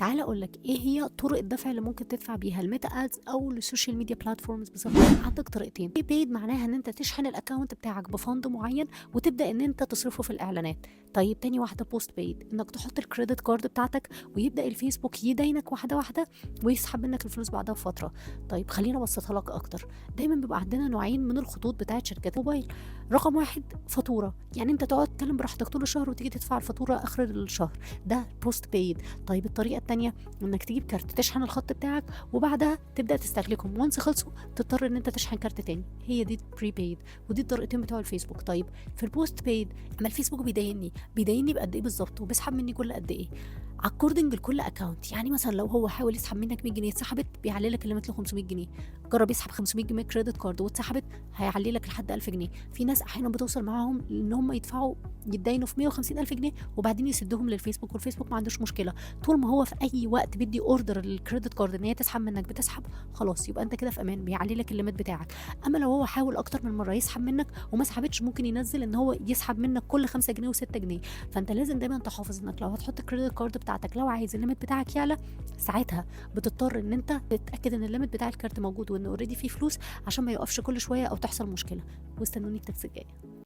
تعالَ أقول لك إيه هي طرق الدفع اللي ممكن تدفع بيها ال Meta Ads أو لل social media platforms بصفة عامة. عندك طريقتين، prepaid معناها إن أنت تشحن ال account بتاعك ب fund معين وتبدأ إن أنت تصرفه في الإعلانات. طيب تاني واحدة postpaid، إنك تحط ال credit card بتاعتك ويبدأ الفيسبوك يداينك واحدة واحدة ويسحب منك الفلوس بعدها بفترة. طيب خلّيني أبسطها لك أكتر، دايمًا بيبقى عندنا نوعين من الخطوط بتاعة شركات الموبايل. رقم 1 فاتورة، يعني أنت تقعد تتكلم براحتك طول الشهر وتيجي تدفع الفاتورة آخر الشهر، ده postpaid. طيب الطريقة التانية إنك تجيب كارت تشحن الخط بتاعك وبعدها تبدأ تستهلكهم، once خلصوا تضطر إن أنت تشحن كارت تاني، هي دي prepaid ودي الطريقتين بتوع الفيسبوك. طيب في ال postpaid أما الفيسبوك بيداينني، بيداينني بقد إيه بالضبط وبيسحب مني كل قد إيه؟ according لكل account، يعني مثلًا لو هو حاول يسحب منك 100 جنيه اتسحبت بيعلّي لك ال limit ل500 جنيه، جرب يسحب 500 جنيه credit card واتسحبت هيعلّي لك لحد 1000 جنيه. في ناس أحيانًا بتوصل معاهم إن هم يدفعوا يتداينوا في 150.000 جنيه وبعدين يسدوهم للفيسبوك، والفيسبوك ما عندوش مشكلة، طول ما هو في أي وقت بيدّي order لل credit card إن هي تسحب منك بتسحب، خلاص يبقى أنت كده في أمان، بيعلّي لك ال limit بتاعك. أما لو هو حاول أكتر من مرة يسحب منك وما سحبتش ممكن ينزّل إن هو يسحب منك كل 5 جنيه و6 جنيه، فأنت لازم دايمًا تحافظ إنك لو هتحط ال credit card بتاعتك لو عايز ال limit بتاعك يعلى، ساعتها بتضطر إن أنت تتأكد إن ال limit بتاع الكارت موجود وإن already في فلوس عشان ما يُقفش كل شوية أو تحصل مشكلة. واستنوني ال tips الجاية.